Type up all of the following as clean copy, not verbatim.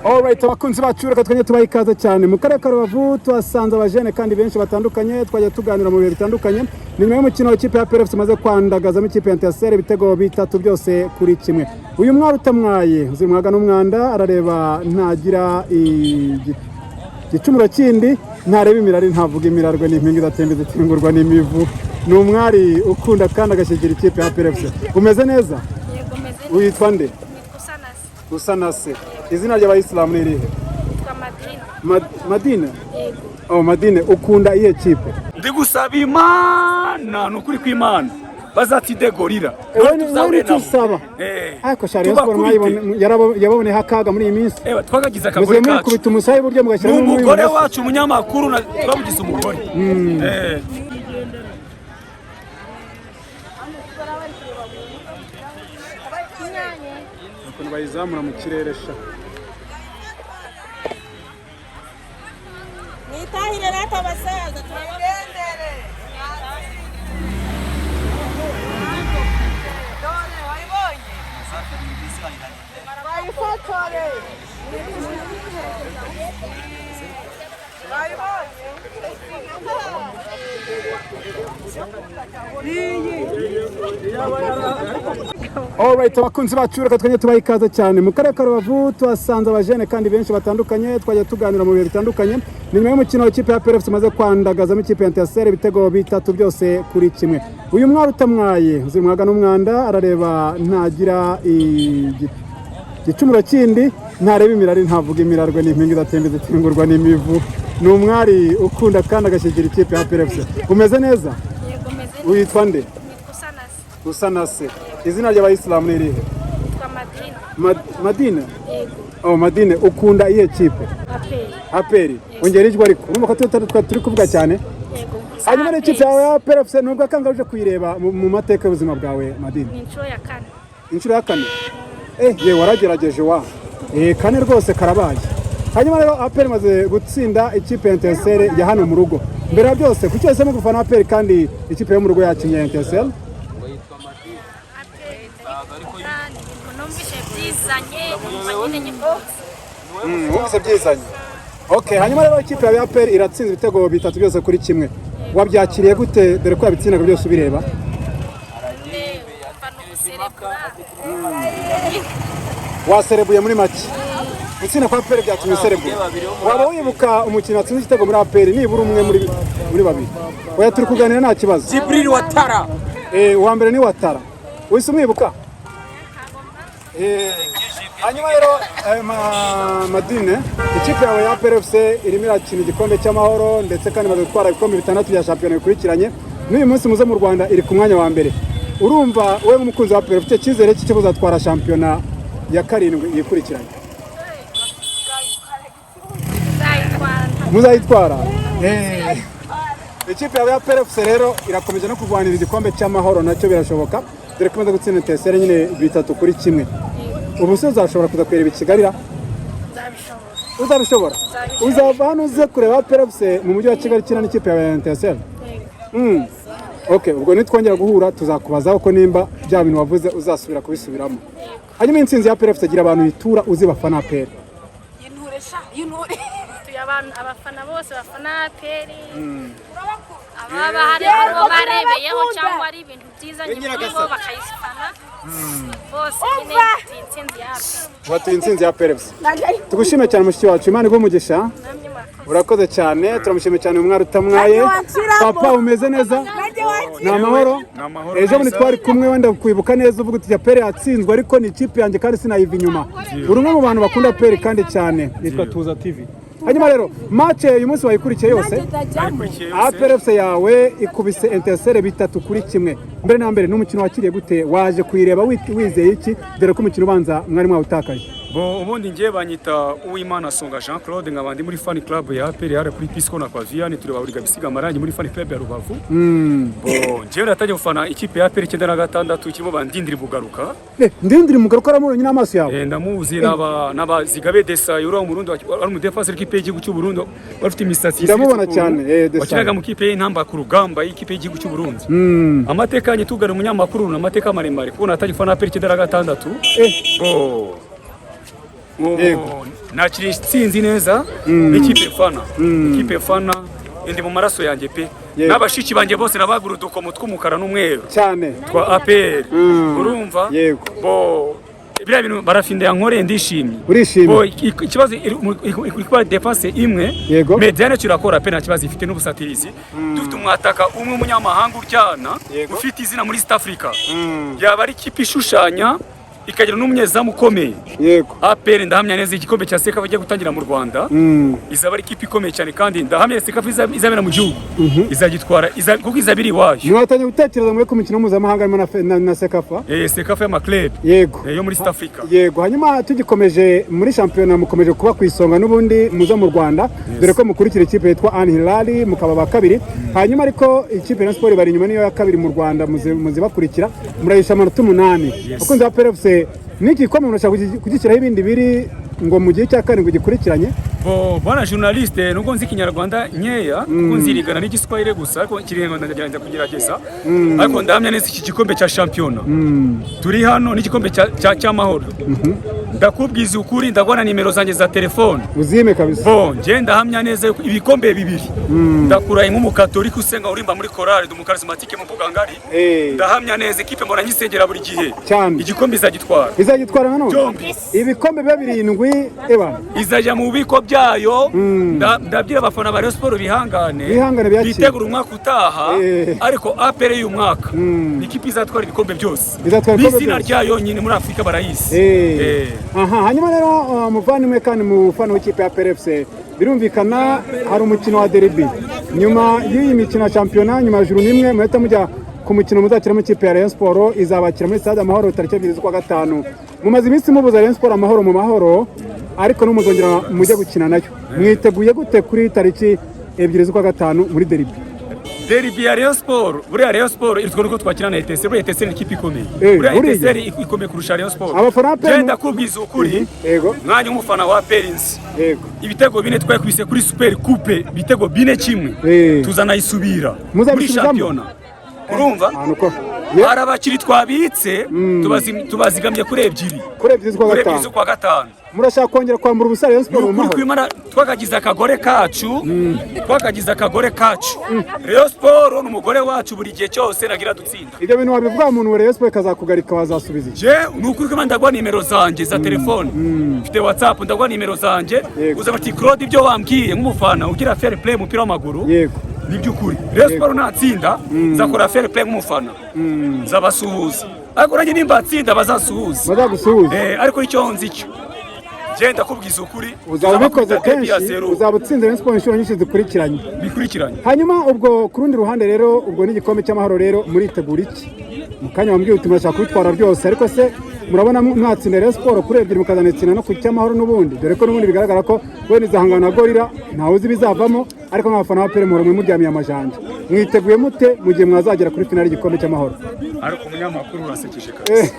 Alright, abakunzi bacu, reka twongere tubahe ikaze cyane. Mu karere ka Rubavu tuhasanze abajene kandi benshi batandukanye, twajya tuganira mu bihe bitandukanye. Ni nyuma y'umukino w'ikipe ya APR FC imaze kwandagazamo ikipe ya Etincelles ibitego 3 byose kuri 1. Uyu mwari utamwaye uzimwaga n'umwanda, arareba ntagira igicumuro kindi, ntareba imirari, ntavuga imirarwe, n'impinga idatemba zitengurwa n'imivu. Ni umwari ukunda kandi agashyigikira ikipe ya APR FC. Umeze neza? Yego, meze neza. Witwa nde? Nitwa Usanase. Usanase. Izina ry'abayisilamu ni irihe? Nitwa Madina. Madine? Yego. Oh, Madine, ukunda iyihe kipe? Ndi gusaba Imana, ni ukuri kw'Imana, bazatide Gorilla. Wowe nicyo usaba? Ariko sha, Rayon Sport yababoneyeho akaga muri iyi minsi. Ewa, twagagize akagore Muziye kacu. mukubita umusaya iburyo, Ni mugashyiramo umugore ibumoso. wacu, umunyamakuru, twamugize umugore. Ukuntu bayizamura mu kirere sha! Mwitahire rata abasaza, turabagendere. Dore wayibonye, bayifotore, bayibonye. Alright, abakunzi bacu, reka twongere tubahe ikaze cyane. Mu karere ka Rubavu tuhasanze abajene kandi benshi batandukanye, twajya tuganira mu bihe bitandukanye. Ni nyuma y'umukino w'ikipe ya APR FC imaze kwandagazamo ikipe ya Etincelles ibitego 3 byose kuri 1. Uyu mwari utamwaye uzimwaga n'umwanda, arareba ntagira igicumuro kindi, ntareba imirari, ntavuga imirarwe, n'impinga idatemba zitengurwa n'imivu. Ni umwari ukunda kandi agashyigikira ikipe ya APR FC. Umeze neza? Yego, meze neza. Witwa nde? Nitwa Usanase. Usanase. Izina ry'abayisilamu ni irihe? Nitwa Madina. Madine? Yego. Oh, Madine, ukunda iyihe kipe? APR. APR. Ongera ijwi ariko, urumva ko turi kuvuga cyane. Yego. Hanyuma rero, ikipe yawe ya APR FC, nubwo akanga uje kuyireba mu mateka y'ubuzima bwawe, Madine? Ni inshuro ya kane. Inshuro ya kane? Ye, waragerageje wa. Kane rwose karabaye. Hanyuma rero, APR imaze gutsinda ikipe ya Etincelles ya hano mu rugo. Mbere ya byose, kuki wahisemo gufana APR kandi ikipe yo mu rugo yakinnye ya Etincelles? APR ndayikunda, ni ibintu numvise byizanye, numva nyine nyikunze. Wumvise byizanye. Okay, hanyuma rero ikipe ya APR iratsinze ibitego 3 byose kuri 1. Wabyakiriye gute, dore ko yabitsindaga byose ubireba? Nyine umva ni uguserebura. Waserebuye muri make. Gutsinda kwa APR byatumye userebura. Waba wibuka umukinnyi watsinze igitego muri APR, nibura umwe muri babiri? Oya, turi kuganira, nta kibazo. Jibril Watara. Uwa mbere ni Watara. Wese umwibuka? Hanyuma rero, Madine, ikipe yawe ya APR FC irimo irakina igikombe cy'amahoro, ndetse kandi imaze gutwara ibikombe bitandatu bya shampiyona bikurikiranye. N'uyu munsi muze mu Rwanda iri ku mwanya wa mbere. Urumva wowe nk'umukunzi wa APR ufite icyizere cy'icyo kuzatwara shampiyona ya karindwi yikurikiranye? Nzayitwara. Muzayitwara. Ikipe yawe ya APR FC rero irakomeje no kurwanira igikombe cy'amahoro, nacyo birashoboka, dore ko imaze gutsinda Etincelles nyine 3-1. Ubu se uzashobora kuza kureba i Kigali ra? Nzabishobora. Uzabishobora? Nzabishobora. Uzava hano uze kureba APR FC mu mujyi wa Kigali ikina n'ikipe ya Etincelles? Yego. Okay, ubwo nitwongera guhura tuzakubazaho ko nimba bya bintu wavuze uzasubira kubisubiramo. Hanyuma intsinzi ya APR FC, gira abantu bitura uzi bafana APR. Yinture sha, yinture. Tuye abantu, abafana bose bafana APR, ababa hari abo barebeyeho cyangwa ari ibintu byiza nyine kuri bo bakayifana bose nyine, tuye intsinzi ya APR. Batuye intsinzi ya APR FC. Tugushime cyane, mushiki wacu, Imana iguhe umugisha. Namwe murakoze. Urakoze cyane, turamushimiye cyane umwari utamwaye. Papa, umeze neza? Ni amahoro? Ni amahoro. Ejo bundi Neza. twari kumwe, wenda kwibuka neza, uvuga uti APR yatsinzwe ariko ni ikipe yanjye kandi sinayiva inyuma. Uri umwe mu bantu bakunda APR kandi cyane. Nitwa Tuza TV. Hanyuma rero, match uyu munsi wayikurikiye yose? Ayikurikiye yose. APR FC yawe ikubise Etincelles 3-1. Mbere na mbere, n'umukino wakiriye gute? Waje kuyireba wizeye iki, dore ko umukino ubanza mwari mwawutakaje? Bo, ubundi ngiye banyita Uwimana Songa Jean Claude, nkaba ndi muri fan club ya APR hariya kuri Pisco na Pavian, tureba buri bisiga amarangi muri fan club ya Rubavu. Bo, njyewe natangiye gufana ikipe ya APR 96, kirimo bandindiri bugaruka. Ndindiri mugaruka, uramubonye n'amaso yawe? Ndamuzi n'aba Zigabe Desa, uriya Murundi wari umudefenseur w'ikipe y'igihugu cy'u Burundi, wari ufite imisatsi Ndamubona isiritse cyane, ukuntu, Desailly. wakinaga mu kipe y'intamba ku rugamba y'ikipe y'igihugu cy'u Burundi. Amateka yanjye tugana umunyamakuru ni amateka maremare, kuko natangiye gufana APR 96. Bo. Ubu Yego. Nakiriye intsinzi neza n'ikipe mfana. Ikipe mfana indi mu maraso yanjye pe. N'abashiki banjye bose nabagura udukomo tw'umukara n'umweru cyane twa APR. Urumva? Yego. Bo biriya bintu barafinda yankoreye, ndishimye. Urishimye? Bo ikibazo iri kuba défense imwe. Médiane turakora pe, nta kibazo ifite n'ubusatirizi. Dufite umwataka umwe w'umunyamahanga uryana, ufite izina muri East Africa. Yaba ari ikipe ishushanya, ikagira n'umunyezamu ukomeye. APR ndahamya neza igikombe cya CECAFA igiye gutangira mu Rwanda. Izaba ari ikipe ikomeye cyane, kandi ndahamya CECAFA izabera mu gihugu. Izagitwara kuko izabiri iwayo. Mwatangiye gutekereza mwe ku mikino mpuzamahanga harimo na CECAFA? CECAFA y'amaclub yo muri East Africa. Yego. Hanyuma tugikomeje muri shampiyona, mukomeje kuba ku isonga n'ubundi muza mu Rwanda, dore ko mukurikira ikipe yitwa Al Hilal mukaba ba kabiri. Hanyuma ariko ikipe ya Sport bari inyuma, niyo ya kabiri mu Rwanda, muzibakurikira murayisha amanota 8. Abakunzi ba APR FC, n'iki gikombe murashaka kugishyiraho ibindi biri ngo mu gihe cya karindwi gikurikiranye? Bo bwana journaliste, nubwo nzi ikinyarwanda nkeya, kuko nzirigana n'igiswahili gusa, ariko ikinyarwanda ndagerageza kugerageza, ariko ndahamya neza iki gikombe cya shampiyona turi hano n'igikombe cy'amahoro. Ndakubwiza ukuri, ndabona nimero zanjye za telefone. Uzime kabisa. Bo njye ndahamya neza yuko ibikombe bibiri, ndakuraye nk'umukatolika usenga urimba muri korali, ndi umukarismatike mu mbuga ngari. Ndahamya neza ikipe mbona nyisengera buri gihe. Cyane. Igikombe izagitwara. Izagitwara nanone? Byombi. Ibikombe biba birindwi ebana. Izajya mu bubiko byayo. Ndabwira abafana ba Rayon Sport bihangane. Bihangane, byakire. Bitegure umwaka utaha. Ariko APR y'uyu mwaka ni ikipe izatwara ibikombe byose. Izatwara ibikombe N'izina byose. ryayo nyine muri Afurika barayizi. Aha hanyuma rero, muvandimwe kandi mufana w'ikipe ya APR FC, birumvikana hari umukino wa derby nyuma y'iyi mikino ya shampiyona. Nyuma ya juru n'imwe muhita mujya ku mukino muzakiramo ikipe ya Rayon Sport, izabakira muri stade Amahoro tariki 2 z'ukwa gatanu. Mumaze iminsi mubuza Rayon Sport amahoro mu mahoro, ariko n'umuzongera mujye gukina nayo. Mwiteguye gute kuri tariki 2 z'ukwa gatanu muri derby? Derby ya Rayon Sport, buriya Rayon Sport irutwa nuko twakina na ETC. Buriya ETC ni ikipe ikomeye. Buriya Buriya. ETC ikomeye kurusha Rayon Sport. Abafana ba APR Genda kubwiza ukuri. Mwanya w'umufana wa APR nzi. Ibitego bine twakubise kuri Super Coupe, ibitego 4-1. Tuzanayisubira muri Muzabisubizamo? shampiyona. Urumva? Ahantu ko Hari abakiri twabitse, tubazigamye kuri ebyiri. Kuri 2 z'ukwa Kuri 2 gatanu. z'ukwa gatanu. Murashaka kongera kwambura ubusa Rayon Sport mu Ni ukuri mahoro? kw'Imana, twakagize akagore kacu, twakagize akagore kacu. Rayon Sport ni umugore wacu buri gihe cyose, nagira dutsinda. Ibyo bintu wabivuga umuntu wa Rayon Sport ikazakugarika, wazasubiza iki? Je ni ukuri kw'Imana, ndaguha nimero zanjye za telefone, mfite WhatsApp, ndaguha nimero zanjye. Uza bati: "Claude, ibyo wambwiye nk'umufana ugira fair play mu mupira w'amaguru ni by'ukuri." Rayon Sport natsinda nzakora fair play nk'umufana, nzabasuhuza, ariko nanjye nimba atsinda bazasuhuza. Bazagusuhuza. Ariko icyo nzi cyo, genda kubwiza ukuri, Uzaba ubikoze tuzabakubita derby ya kenshi. zero. Uzaba utsinze Rayon Sport inshuro nyinshi zikurikiranye. Bikurikiranye. Hanyuma ubwo ku rundi ruhande rero, ubwo n'igikombe cy'amahoro rero muritegura iki? Mu kanya wambwiye uti murashaka kubitwara byose, ariko se murabona mwatsinda Rayon Sport kuri ebyiri mukazanitsinda no ku cy'amahoro n'ubundi, dore ko n'ubundi bigaragara ko wenda izahangana na Gorilla, ntawe uzi ibizavamo, ariko nk'abafana ba APR muhora mwe muryamiye amajanja. Mwiteguye mute mu gihe mwazagera kuri finale y'igikombe cy'amahoro? Ariko umunyamakuru urasekeje kabisa.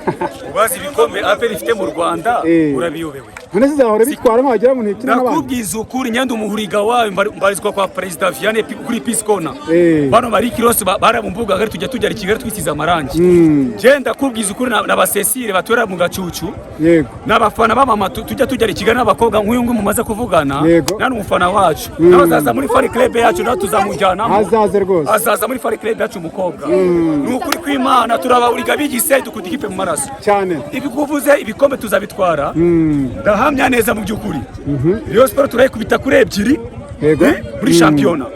Ubazi ibikombe APR ifite mu Rwanda, urabiyobewe. None se izahora bitwara wagira ngo ntikina n'abandi? Ndakubwiza ukuri, nyenda umuhuriga wayo, mbarizwa kwa Perezida Vianney kuri Peace Corner. Bano bari kirosi bara mu mbuga ngari, tujya tujya i Kigali twisize amarangi. Je ndakubwiza ukuri, na ba Cecile batura mu gacucu n'abafana b'amama tujya tujya i Kigali, n'abakobwa nk'uyu nguyu mumaze kuvugana. Nani umufana wacu nawe azaza muri fan club yacu, nawe tuzamujyanamo. Azaze rwose. Azaza muri fan club yacu umukobwa. Ni ukuri kw'Imana, turabawuriga bigise, dukunda ikipe mu maraso. Cyane. Ibikuvuze, ibikombe tuzabitwara, ndahamya neza mu by'ukuri. Rayon Sport turayikubita kuri ebyiri muri shampiyona.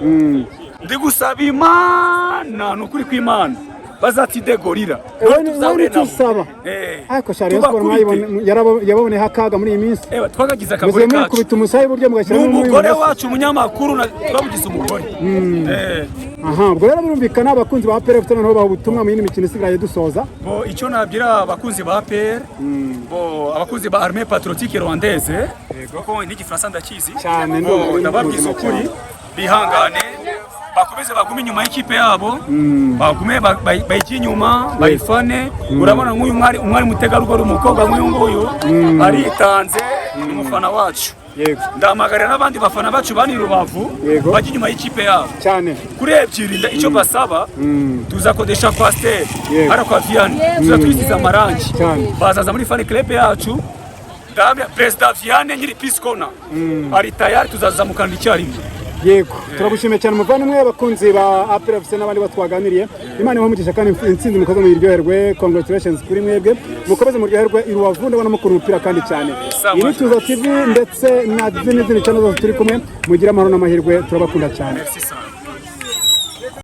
Ndi gusaba Imana, ni ukuri kw'Imana, bazatsinde Gorilla. Wowe nicyo usaba. Ariko sha, Rayon Sport yababoneyeho akaga muri iyi minsi. Ewa, twakagize akagore Muziye kacu. mukubita umusaya iburyo Ni mugashyiramo umugore n'uw'ibumoso. wacu, umunyamakuru twamugize umugore. Aha ubwo rero birumvikana, abakunzi ba APR FC noneho baha ubutumwa mu yindi mikino isigaye dusoza. Bo icyo nabwira abakunzi ba APR, bo abakunzi ba Armée Patriotique Rwandaise, kuko n'igifaransa ndakizi. Cyane, Bo ndumva uri ndababwiza muzima ukuri, cyane. bihangane, bakomeze bagume inyuma y'ikipe yabo, bagume bayijye inyuma, bayifane. Urabona nk'uyu mwari, umwari mutegarugori, umukobwa nk'uyu nguyu aritanze, ni umufana wacu. Ndahamagarira n'abandi bafana bacu bani Rubavu bajya inyuma y'ikipe yabo. Cyane. Kuri ebyiri, icyo basaba, tuzakodesha coaster hano kwa Vianney, tuza twisize amarangi. Cyane. Bazaza muri fan club yacu. Ndahamya Perezida Vianney nyiri Peace Corner ari tayari, tuzazamukana icyarimwe. Yego, turagushimiye cyane umuvandimwe. Abakunzi ba APR FC n'abandi batwaganiriye, Imana ibahe umugisha kandi intsinzi mukoze muyiryoherwe. Congratulations kuri mwebwe, mukomeze muryoherwe i Rubavu. Ndabona mukura umupira kandi cyane. Iyi ni Tuza TV ndetse na n'izindi channel zose turi kumwe. Mugire amahoro n'amahirwe, turabakunda cyane. Merci sana.